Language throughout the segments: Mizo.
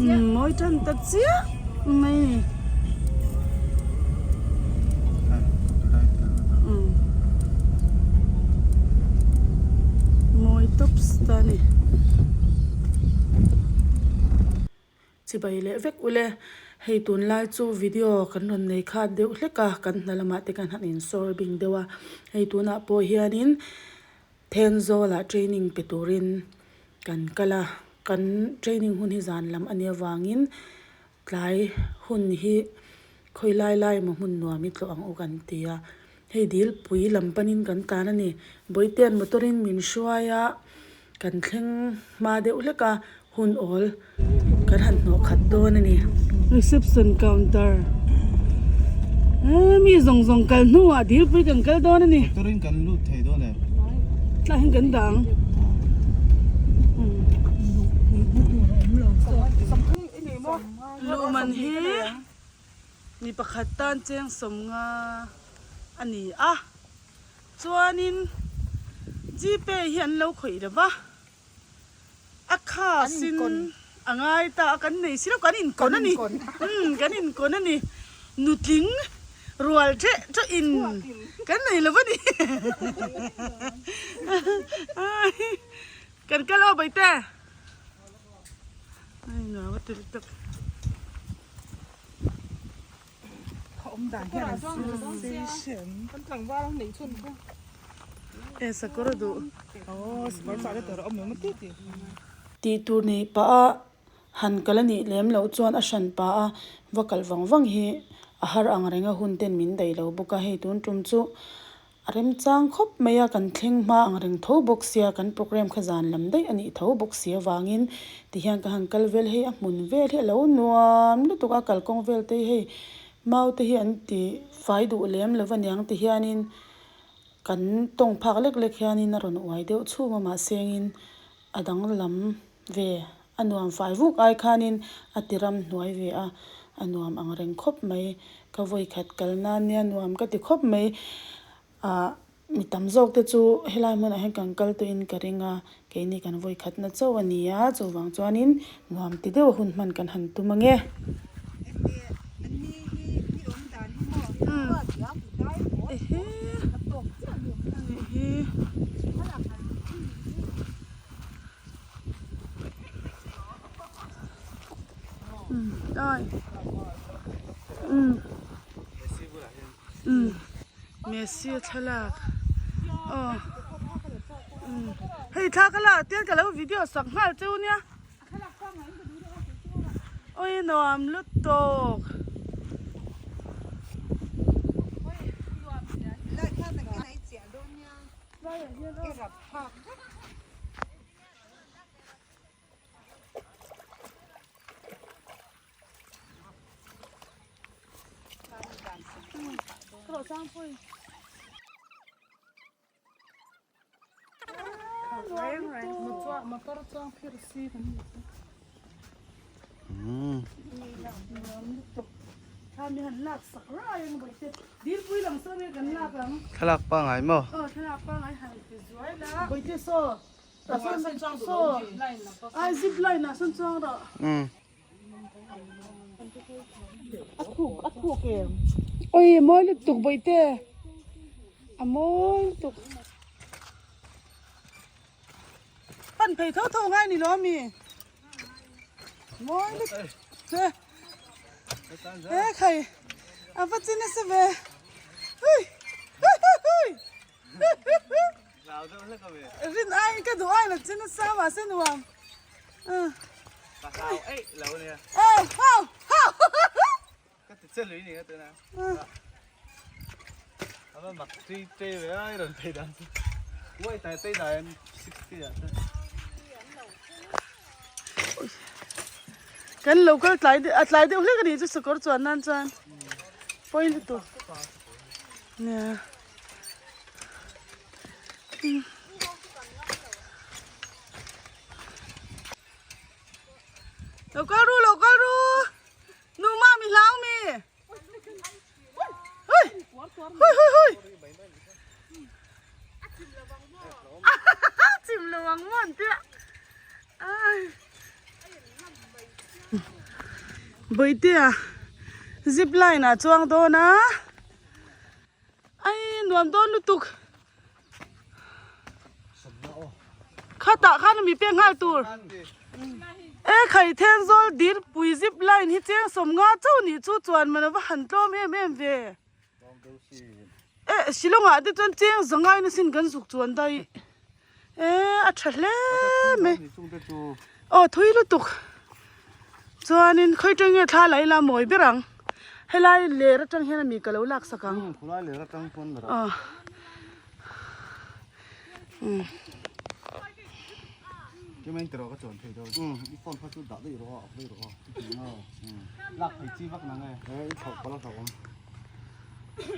Mawi tan ta chiah mai a ni. Mawi tawps ta a ni. Chibai leh vek ule, hei tunlai chu video kan rawn nei khat deuh hlek a, kan hna lamah te kan han insawr bing deuh a, hei tunah pawh hianin Thenzawl-ah training pe turin kan kal a, kan training hun hi zan lam a nih avangin tlai hun hi khawi lai lai emaw hmun nuam hi tlawh ang u kan ti a, hei dilpui lam panin kan tlan a ni, Bawitea'n motor in min hruai a, kan thleng hma deuh hlek a, hun awl kan han hnawh khat dawn a ni. Reception counter eh mi zawng zawng kal hnuah dilpui kan kal dawn a ni. Motor in kan lut thei dawn em? Tlai hian kan dah ang. Luhman hi mi pakhat tan cheng sawmnga a ni a. Chuanin Gpay hi an lo khawih lo va, a khasin a ngai ta a, kan nei si lo, kan inkawn a ni, umm kan inkawn a ni, nutling rual ṭheh ṭhawhin kan nei lo va ni, kan kal aw Baite. Ai nuam a tel tak. Tih tur nei pah a han kal a nih lem loh chuan a hran pah a va kal vang vang hi a har ang reng a hun ten min daih lo bawk a hei tun tum chu A remchang khawp mai a, kan thleng hma ang reng tho bawk sia, kan programme kha zan lam daih a nih tho bawk si avangin tihian ka han kal vel hei a hmun vel hi a lo nuam lutuk a, kalkawng vel te hi hei mau te hi an ti fai duh lem lo va niang ti hianin kan tawng phak lek lek hianin a rawn uai deuh chhum a mahse engin a danglam ve a nuam fai vuk ai khanin a ti ram hnuai ve a, a nuam ang reng khawp mai. Ka vawi khat kal nan nia nuam ka ti khawp mai. Ahh mi tam zawk te chu helai hmunah hian kan kal tawhin ka ring a, keini kan vawi khatna chauh a ni a, chuvang chuanin nuam ti deuh hun hman kan han tum ange. Messi a thlalak aw hei thla ka lak tian ka lo video sak nghal cheu nia awi nuam lutuk. Thlalak pangai maw? Oi mawi lutuk bawihte a mawi lutuk pan phei tho tho ngai ni lo ami mawi lutuk e khai a va chi nasa ve hui hui hui Rin aiin ka duh ai la che nasa mahse nuam. Ka hlau eih lo nia. Eh hau hau. Ka ti che lui ni ka tuna. Ava mak tui tui ve ai rawn phei dan chu. Uai tai tei dai an 60 ah te. Kan lo kal tlai a tlai deuh hlek a nih chu sakawr chuan nan chuan pawi lutuk. Nia. Lo kal ru lo kal ru nu ma mi hlau mi hui hui hui hui chim lo ang maw an tia ai. Bawihtea zip line ah chuang dawn a ai nuam dawn lutuk khatah khan mi pek nghal tur e khai Thenzawl Dilpui zip line hi cheng sawmnga chauh nih chu chuan man ava han tlawm em em ve. Eh Shillong ah te chuan cheng zangai na sin kan zuk chuan daih eh a tha hle mai aw thui lutuk chuanin khawi tang nge thla la ila mawi ber ang helai ler atang hian ami ka lo lak sak ang aw umm.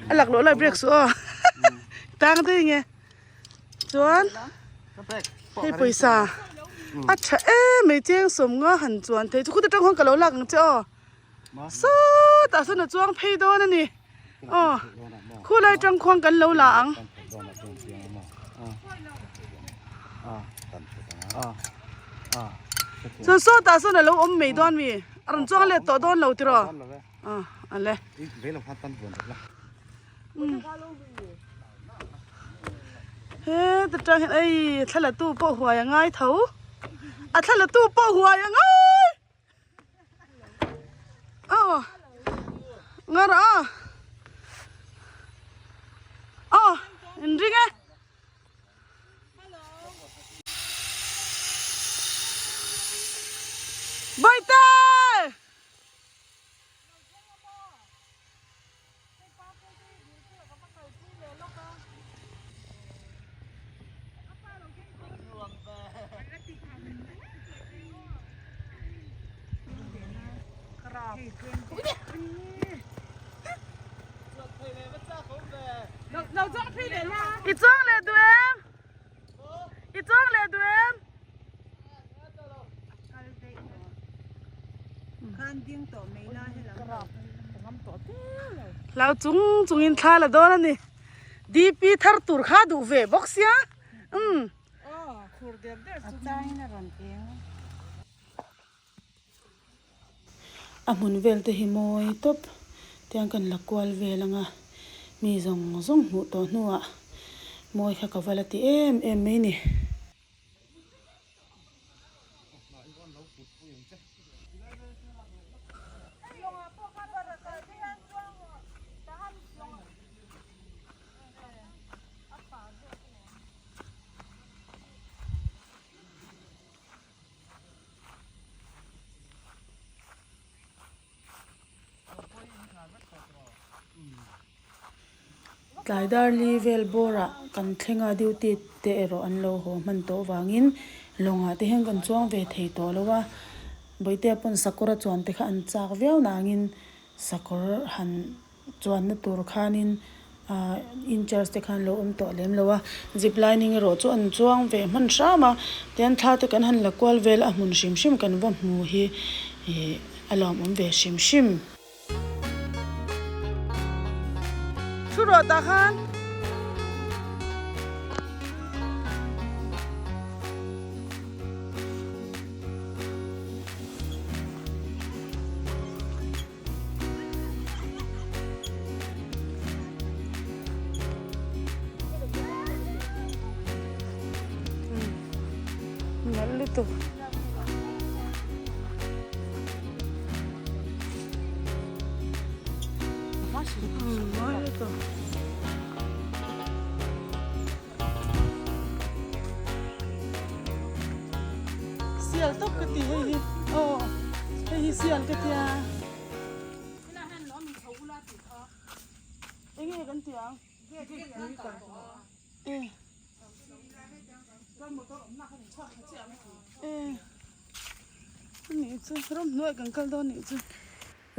A lak loh lai break suh aw tang te nge chuan hei pawisa a tha em mai cheng sawm nga han chuan thei chu khuta tang khawn ka lo lak ang che aw sawtah sawn a chuang phei dawn a ni aw khulai tang khuan kan lo la ang. Chuan sawtah sawn a lo awm mai dawn mi a rawn chuang let tawh dawn lo tiraw. Ah, ale. He ta tang hian ei thla la tu pawh huai a ngai tho. A thla la tu pawh huai a ngai. Aw. Ngar a. Aw, in ring e. Baite! I chuang leh duh em? I chuang leh duh em? Hlau chung chungin thla la dawn a ni. DP thar tur kha duh ve bawk sia. Umm. A hmun vel te hi mawi tawp tiang kan la kual vel anga mi zawng zawng hmuh tawh hnuah mawi kha ka va la ti em em mai ni. Tlai dar li vel bawrah kan thleng a duty te erawh an lo haw hman tawh vangin lawngah te hian kan chuang ve thei tawh lo a Bawihtea pawn sakawr a chuan te kha an chak viau nangin sakawr han Chuanna tur khanin ahh in charge te khan lo awm tawh lem lo a, zip lining erawh chu an chuang ve hman hram a, tian thla te kan han la kual vel a hmun hrim hrim kan va hmu hi ih a lawmawm ve hrim hrim. Thu rawh tah khan. Nalh lutuk. Mawi lutuk. Sial tawp ka ti hei hi aw hei hi sial ka tia enge kan ti ang e e nih chu ramhnuai kan kal dawn nih chu.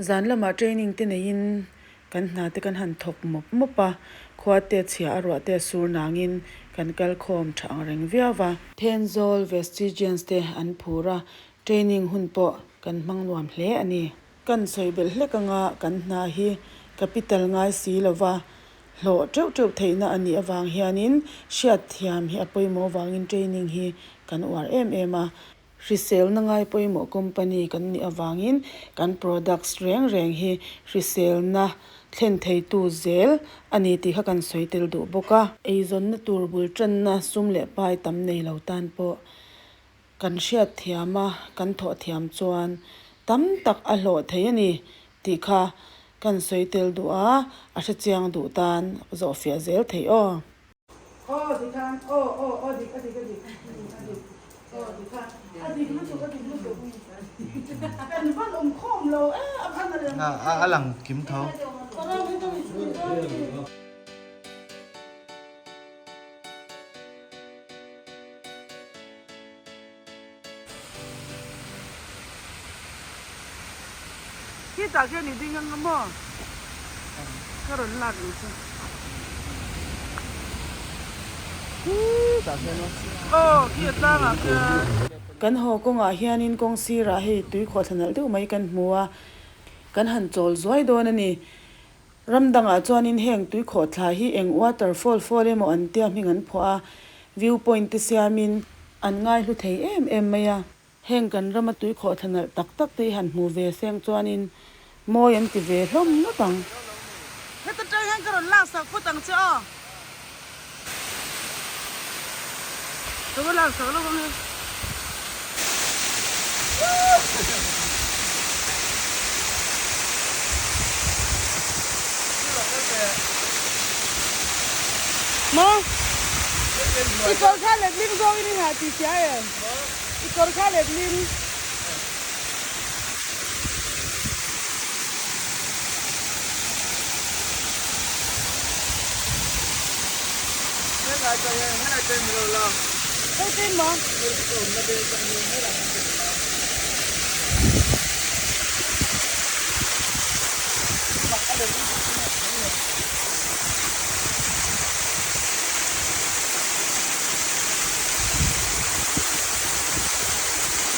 Zan lamah training te neiin kan hna te kan han thawk mawp mawp a, khua te chhia a ruah te a sur nangin kan kal khawm tha ang reng viau va. Thenzawl Vestigians te an phur a, training hun pawh kan hmang nuam hle a ni. Kan sawi belh hlek anga kan hna hi capital ngai si lova hlawh teuh teuh theihna a nih avang hianin hriatthiam hi a pawimawh vangin training hi kan uar em em a. Hriselna ngai pawimawh company kan nih avangin kan products reng reng hi hriselna thlen theitu zel a ni tih kha kan sawi tel duh bawk a. Eizawnna tur bul tanna sum leh pai tam nei lo tan pawh kan hriat thiam a, kan thawh thiam chuan tam tak a hlawh thei a ni tih kha kan sawi tel duh a, a hrechiang duh tan zawhfiah zel theih aw. Aw tikhan aw aw aw dik a dik a dik a dik aw tikhan a dik lutuk a dik lutuk kan van awm khawm lo e a van a rem A a lang kim tho. Khitah khian i ding ang maw? Ka rawn lak ang chu. Khitah khian aw. Aw khi a tlangah khian. Kan haw kawngah hianin kawng sirah hei tui khawhthla nalh deuh mai kan hmu a, kan han chawl zuai dawn a ni. Ram dangah chuanin heng tui khawhthla hi eng waterfall fall emaw an tia hming an phuah a, view point te siamin an ngaihlu thei em em mai a. Heng kan rama tui khawhthla nalh tak tak te hi han hmu ve seng chuanin mawi an ti ve hlawm ngawt ang. Heta tang hian ka rawn lak sak phawt ang che aw. Ka va lak sak lawk ang e. Maw? I kawr kha letling zawngin i nghah tih sia e. I kawr kha letling.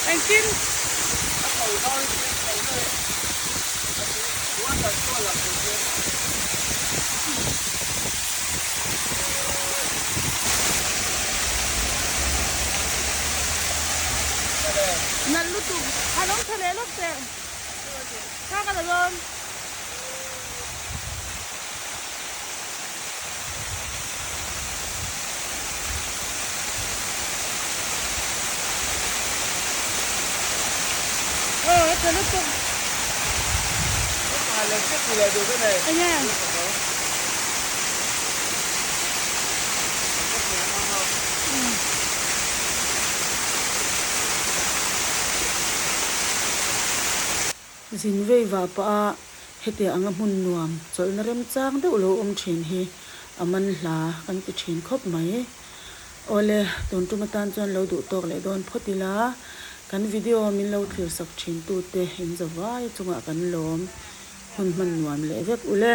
Engtin? Nalh lutuk a lo tha leh lawk teh kha ka la dawn. Aw a tha lutuk. Enge? Zin vei vah pah a hetiang anga hmun nuam chawlhna remchang deuh lo awm thin hi a man hla kan ti thin khawp mai. Awle, tun tum atan chuan lo duh tawk leh dawn phawt ila, kan video min lo thlir sak thin tute in zavai chungah kan lawm hun hman nuam leh vek ule.